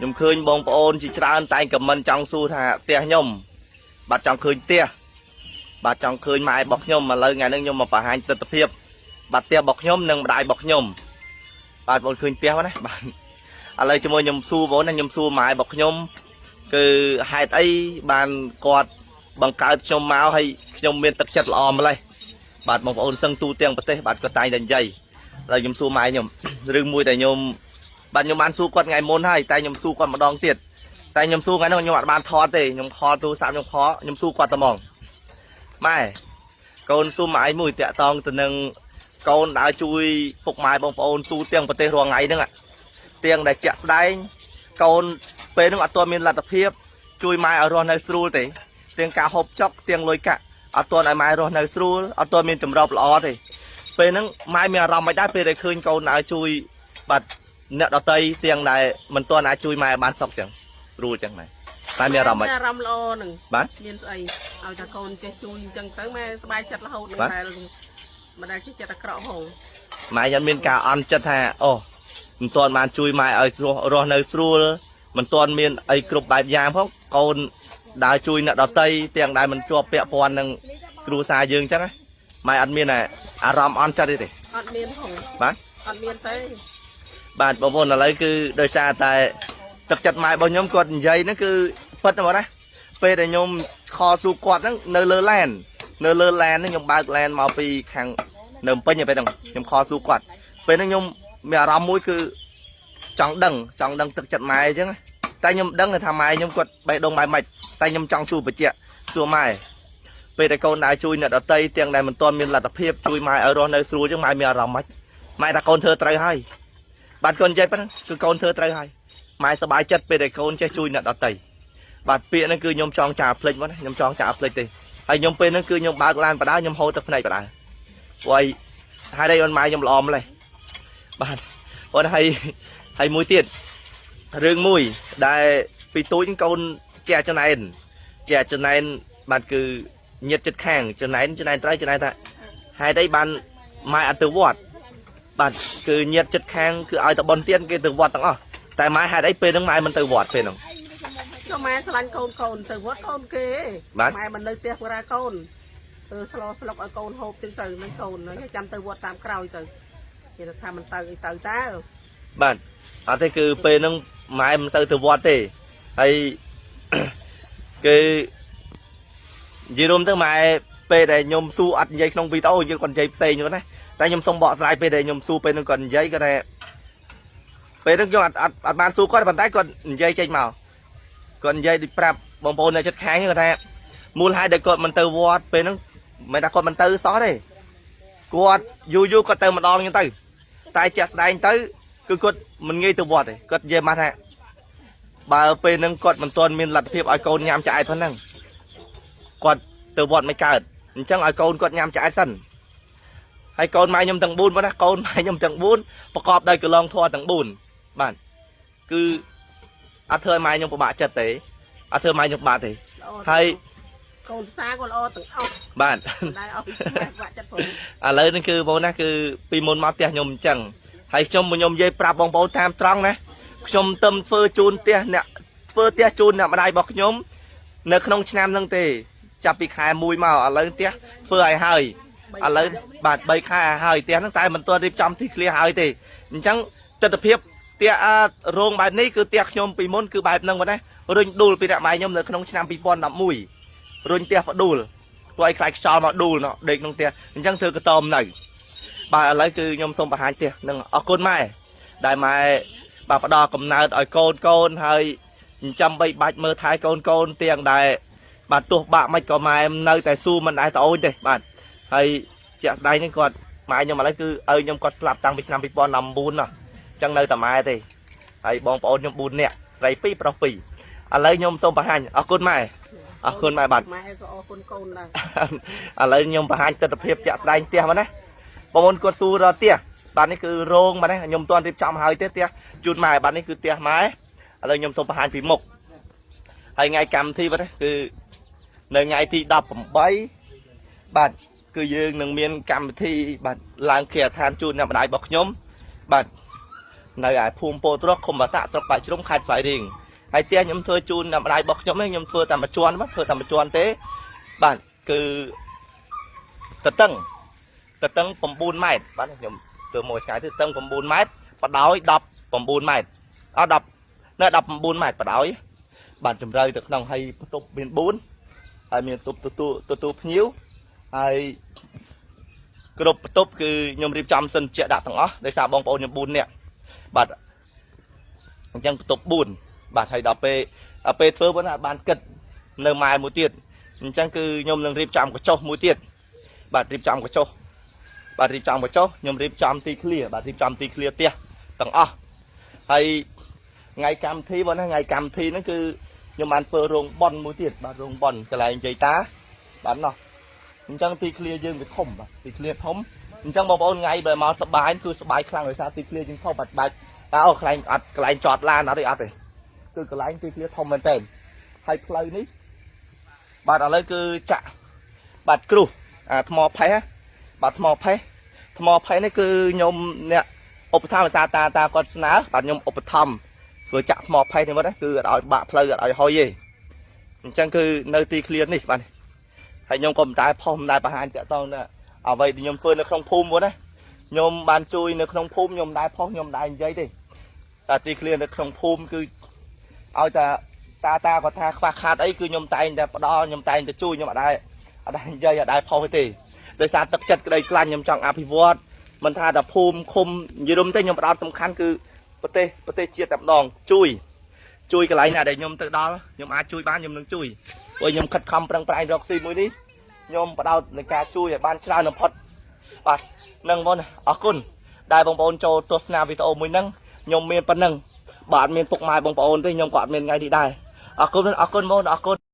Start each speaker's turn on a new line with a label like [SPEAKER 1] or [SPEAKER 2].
[SPEAKER 1] ខ្ញុំឃើញបងប្អូនជាច្រើនតែង comment ចង់សួរថាផ្ទះខ្ញុំបាទចង់ឃើញផ្ទះបាទចង់ឃើញម៉ែរបស់ខ្ញុំឥឡូវថ្ងៃនេះខ្ញុំមកបង្ហាញទស្សនភាពបាទផ្ទះរបស់ខ្ញុំនិងម្ដាយរបស់ខ្ញុំបាទបងឃើញផ្ទះណាបាទឥឡូវជាមួយខ្ញុំសួរបងណាខ្ញុំសួរម៉ែរបស់ខ្ញុំគឺហេតុអីបានគាត់បង្កើតខ្ញុំមកឲ្យខ្ញុំមានទឹកចិត្តល្អម្លេះបាទបងប្អូនសឹងទូទាំងប្រទេសបាទគាត់តែងតែនិយាយឥឡូវខ្ញុំសួរម៉ែខ្ញុំរឿងមួយដែលខ្ញុំ បាទខ្ញុំបានសួរគាត់ថ្ងៃមុនហើយតែខ្ញុំសួរគាត់ម្ដងទៀតតែខ្ញុំសួរថ្ងៃនោះខ្ញុំអត់បានថតទេខ្ញុំ call ទូរស័ព្ទខ្ញុំ call ខ្ញុំសួរគាត់តែហ្មងម៉ែកូនសួរម៉ែមួយតាក់តងទៅនឹងកូនដើរជួយពុកម៉ែបងប្អូនទូទាំងប្រទេសរាល់ថ្ងៃហ្នឹងទាំងដែលជាក់ស្ដែងកូនពេលហ្នឹងអត់ទាន់មានលទ្ធភាពជួយម៉ែឲ្យរស់នៅស្រួលទេទាំងការហូបចុកទាំងលុយកាក់អត់ទាន់ឲ្យម៉ែរស់នៅស្រួលអត់ទាន់មានចម្របល្អទេពេលហ្នឹងម៉ែមានអារម្មណ៍មិនដែរពេលដែលឃើញកូនដើរជួយបាទ អ្នកដតីទាំងដែលមិនទាន់អាចជួយម៉ែបានសុខចឹងស្រួលចឹងម៉ែតែមានអារម្មណ៍មិន
[SPEAKER 2] អារម្មណ៍ល្អហ្នឹង
[SPEAKER 1] បាទ
[SPEAKER 2] មានស្អីឲ្យតែកូនចេះជួយអញ្ចឹងទៅម៉ែសប្បាយចិត្តរហូតនឹង
[SPEAKER 1] បាទ
[SPEAKER 2] តែមិនដែលចេះចិត្តអាក្រក់ហង
[SPEAKER 1] ម៉ែຍັងមានការអន់ចិត្តថាអូមិនទាន់បានជួយម៉ែឲ្យស្រួលរស់នៅស្រួលមិនទាន់មានអីគ្រប់បែបយ៉ាងផងកូនដើរជួយអ្នកដតីទាំងដែលមិនជាប់ពាក់ព័ន្ធនឹងគ្រួសារយើងចឹងណាម៉ែអត់មានអារម្មណ៍អន់ចិត្តទេទេ
[SPEAKER 2] អត់មានហង
[SPEAKER 1] បាទ
[SPEAKER 2] អត់មានទេ
[SPEAKER 1] បាទបងប្អូនឥឡូវគឺដោយសារតែទឹកចិត្តម៉ែរបស់ខ្ញុំគាត់និយាយហ្នឹងគឺពិតណាស់បងណាពេលដែលខ្ញុំ call សួរគាត់ហ្នឹងនៅលើឡាននៅលើឡានហ្នឹងខ្ញុំបើកឡានមកពីខាងនៅភ្នំពេញឯពេលហ្នឹងខ្ញុំ call សួរគាត់ពេលហ្នឹងខ្ញុំមានអារម្មណ៍មួយគឺចង់ដឹងចង់ដឹងទឹកចិត្តម៉ែអញ្ចឹងណាតែខ្ញុំដឹងថាម៉ែខ្ញុំគាត់បេះដូងម៉ែម៉េចតែខ្ញុំចង់សួរបញ្ជាក់សួរម៉ែពេលដែលកូនដើរជួយអ្នកដតីទាំងដែលមិនទាន់មានលទ្ធភាពជួយម៉ែឲ្យរស់នៅស្រួលអញ្ចឹងម៉ែមានអារម្មណ៍ម៉េចម៉ែថាកូនធ្វើត្រូវហើយ បាទកូននិយាយប៉ុណ្ណឹងគឺកូនធ្វើត្រូវហើយម៉ែសប្បាយចិត្តពេលដែលកូនចេះជួយអ្នកដទៃបាទពាក្យហ្នឹងគឺខ្ញុំចង់ចាភ្លេចមកណាខ្ញុំចង់ចាភ្លេចទេហើយខ្ញុំពេលហ្នឹងគឺខ្ញុំបើកឡានបដាខ្ញុំហូរទឹកភ្នែកបដាព្រោះអីហើយតែអូនម៉ែខ្ញុំល្អម្លេះបាទអូនហើយហើយមួយទៀតរឿងមួយដែលពីទូចកូនជាចំណែនជាចំណែនបាទគឺញាតចិត្តខាងចំណែនចំណែនត្រូវចំណែនថាហេតុអីបានម៉ែអត់ទៅវត្ត បាទគឺញាតចិត្តខាងគឺឲ្យតប៉ុនទៀនគេទៅវត្តទាំងអស់តែម៉ែហេតុអីពេលហ្នឹងម៉ែមិនទៅវត្តពេលហ្នឹង
[SPEAKER 2] ចុះម៉ែស្រឡាញ់កូនកូនទៅវត្តកូនគេ
[SPEAKER 1] បាទ
[SPEAKER 2] ម៉ែមិននៅផ្ទះបរាកូនទៅស្លោស្លុកឲ្យកូនហូបចឹងទៅនឹងកូនហ្នឹងចាំទៅវត្តតាមក្រោយទៅគេថាមិនទៅអីទៅតើ
[SPEAKER 1] បាទអត់ទេគឺពេលហ្នឹងម៉ែមិនសូវទៅវត្តទេហើយ គេនិយាយរួមទៅម៉ែពេលដែលខ្ញុំសួរអត់និយាយក្នុងវីដេអូយើងគាត់និយាយផ្សេងហ្នឹងណាតែខ្ញុំសុំបកស្រាយពេលដែលខ្ញុំសួរពេលហ្នឹងគាត់និយាយគាត់ថាពេលហ្នឹងខ្ញុំអត់អត់អត់បានសួរគាត់ប៉ុន្តែគាត់និយាយចេញមកគាត់និយាយដូចប្រាប់បងប្អូននៅជិតខាងគាត់ថាមូលហេតុដែលគាត់មិនទៅវត្តពេលហ្នឹងមិនមែនថាគាត់មិនទៅសោះទេគាត់យូរយូរគាត់ទៅម្ដងហ្នឹងទៅតែជាក់ស្ដែងទៅគឺគាត់មិនងាយទៅវត្តទេគាត់និយាយមកថាបើពេលហ្នឹងគាត់មិនទាន់មានលទ្ធភាពឲ្យកូនញ៉ាំឆ្អែតផងហ្នឹងគាត់ទៅវត្តមិនកើតអញ្ចឹងឲ្យកូនគាត់ញ៉ាំឆ្អែតសិនហើយកូនម៉ែខ្ញុំទាំង4បងណាកូនម៉ែខ្ញុំទាំង4ប្រកបដោយកន្លងធម៌ទាំង4បាទគឺអត់ធ្វើឲ្យម៉ែខ្ញុំពិបាកចិត្តទេអត់ធ្វើឲ្យម៉ែខ្ញុំពិបាកទេ
[SPEAKER 2] ល្អ
[SPEAKER 1] ហើយ
[SPEAKER 2] កូនសាក៏ល្អទាំងអស់
[SPEAKER 1] បាទ
[SPEAKER 2] មិនដែលអស់ម៉ែបាក់ចិត្តផង
[SPEAKER 1] ឥឡូវនេះគឺបងណាគឺពីមុនមកផ្ទះខ្ញុំអញ្ចឹងហើយខ្ញុំខ្ញុំនិយាយប្រាប់បងប្អូនតាមត្រង់ណាខ្ញុំទឹមធ្វើជូនផ្ទះអ្នកធ្វើផ្ទះជូនអ្នកម្ដាយរបស់ខ្ញុំនៅក្នុងឆ្នាំហ្នឹងទេចាប់ពីខែ1មកឥឡូវផ្ទះធ្វើឲ្យហើយឥឡូវបាទ3ខែឲ្យហើយផ្ទះហ្នឹងតែមិនទាន់រៀបចំទីឃ្លាហើយទេអញ្ចឹងទស្សនភាពផ្ទះអារោងបែបនេះគឺផ្ទះខ្ញុំពីមុនគឺបែបហ្នឹងបងណារុញដួលពីអ្នកម៉ែខ្ញុំនៅក្នុងឆ្នាំ2011រុញផ្ទះផ្ដួល ពួកឲ្យខ្លាចខ្យល់មកដួលណោះដេកក្នុងផ្ទះអញ្ចឹងធ្វើកតមនៅបាទឥឡូវគឺខ្ញុំសូមបង្ហាញផ្ទះនឹងអរគុណម៉ែដែលម៉ែបាទផ្ដល់កំណើតឲ្យកូនកូនហើយចិញ្ចឹមបីបាច់មើលថែកូនកូនទាំងដែលបាទទោះបាក់មិនក៏ម៉ែនៅតែស៊ូមិនដែរត្អូនទេបាទហើយជាក់ស្ដែងនេះគាត់ម៉ែខ្ញុំឥឡូវគឺឪខ្ញុំគាត់ស្លាប់តាំងពីឆ្នាំ2019ណោះអញ្ចឹងនៅតែម៉ែទេហើយបងប្អូនខ្ញុំ4នាក់ស្រី2ប្រុស2ឥឡូវខ្ញុំសូមបង្ហាញអរគុណម៉ែអរគុណម៉ែបាទ
[SPEAKER 2] ម៉ែក៏អរគុណកូនដែរ
[SPEAKER 1] ឥឡូវខ្ញុំបង្ហាញទស្សនភាពជាក់ស្ដែងផ្ទះមកណាបងប្អូនគាត់សួររកផ្ទះបាទនេះគឺរោងបាទណាខ្ញុំមិនទាន់រៀបចំហើយទេផ្ទះជូនម៉ែបាទនេះគឺផ្ទះម៉ែឥឡូវខ្ញុំសូមបង្ហាញពីមុខហើយថ្ងៃកម្មវិធីបាទណាគឺនៅថ្ងៃទី18បាទគឺយើងនឹងមានកម្មវិធីបាទឡើងគេហដ្ឋានជូនអ្នកម្ដាយរបស់ខ្ញុំបាទ នៅឯភូមិពោធិ៍ទ្រឃុំបាសាក់ស្រុកបាក់ជ្រុំខេត្តស្វាយរៀងហើយផ្ទះខ្ញុំធ្វើជូនដល់ម្ដាយរបស់ខ្ញុំនេះខ្ញុំធ្វើតែមួយជាន់បាទធ្វើតែមួយជាន់ទេបាទគឺតតឹងតតឹង9ម៉ែត្របាទខ្ញុំធ្វើមួយឆ្ងាយទៅតឹង9ម៉ែត្របដោយ19ម៉ែត្រអត់10នៅ19ម៉ែត្របដោយបាទជម្រៅទៅក្នុងហើយបន្ទប់មាន4ហើយមានបន្ទប់ទទួលទទួលភ្ញៀវហើយគ្រប់បន្ទប់គឺខ្ញុំរៀបចំសិនជាដាក់ទាំងអស់ដោយសារបងប្អូនខ្ញុំ4នាក់បាទអញ្ចឹងបន្ទប់4បាទហើយដល់ពេលដល់ពេលធ្វើប៉ុណ្ណាអត់បានគិតនៅម៉ែមួយទៀតអញ្ចឹងគឺខ្ញុំនឹងរៀបចំកញ្ចុះមួយទៀតបាទរៀបចំកញ្ចុះបាទរៀបចំកញ្ចុះខ្ញុំរៀបចំទីឃ្លាបាទរៀបចំទីឃ្លាផ្ទះទាំងអស់ហើយថ្ងៃកម្មវិធីបងណាថ្ងៃកម្មវិធីហ្នឹងគឺខ្ញុំបានធ្វើរោងប៉ុនមួយទៀតបាទរោងប៉ុនកន្លែងយាយតាបាទណោះអញ្ចឹងទីឃ្លាយើងវាធំបាទទីឃ្លាធំអញ្ចឹងបងប្អូនថ្ងៃបើមកសបាយគឺសបាយខ្លាំងដោយសារទីឃ្លាយើងធំបាត់បាច់តើអូកន្លែងអត់កន្លែងចតឡានអត់ទេអត់ទេគឺកន្លែងទីឃ្លាធំមែនតើហើយផ្លូវនេះបាទឥឡូវគឺចាក់បាទគ្រុះអាថ្មផេះបាទថ្មផេះថ្មផេះនេះគឺខ្ញុំអ្នកឧបត្ថម្ភភាសាតាតាគាត់ស្នើបាទខ្ញុំឧបត្ថម្ភធ្វើចាក់ថ្មផេះនេះមកគឺអត់ឲ្យបាក់ផ្លូវអត់ឲ្យហុយទេអញ្ចឹងគឺនៅទីឃ្លានេះបាទហើយខ្ញុំក៏មិនតែផុសមិនដែលបង្ហាញតាក់តងណាអ្វីដែលខ្ញុំធ្វើនៅក្នុងភូមិមកណាខ្ញុំបានជួយនៅក្នុងភូមិខ្ញុំមិនដែលផុសខ្ញុំមិនដែលនិយាយទេតែទីឃ្លានៅក្នុងភូមិគឺឲ្យតាតាតាគាត់ថាខ្វះខាតអីគឺខ្ញុំតែងតែផ្ដល់ខ្ញុំតែងតែជួយខ្ញុំអត់ដែលអត់ដែលនិយាយអត់ដែលផុសទេដោយសារទឹកចិត្តក្តីស្លាញ់ខ្ញុំចង់អភិវឌ្ឍមិនថាតែភូមិឃុំនិយាយរំទេខ្ញុំផ្ដោតសំខាន់គឺប្រទេសប្រទេសជាតិតែម្ដងជួយជួយកន្លែងណាដែលខ្ញុំទៅដល់ខ្ញុំអាចជួយបានខ្ញុំនឹងជួយព្រោះខ្ញុំខិតខំប្រឹងប្រែងរកស៊ីមួយនេះខ្ញុំផ្ដោតในការជួយឲ្យបានច្រើនបំផុតបាទនឹងបងអរគុណដែលបងប្អូនចូលទស្សនាវីដេអូមួយហ្នឹងខ្ញុំមានប៉ុណ្ណឹងបើអត់មានពុកម៉ែបងប្អូនទេខ្ញុំក៏អត់មានថ្ងៃនេះដែរអរគុណអរគុណបងអរគុណ។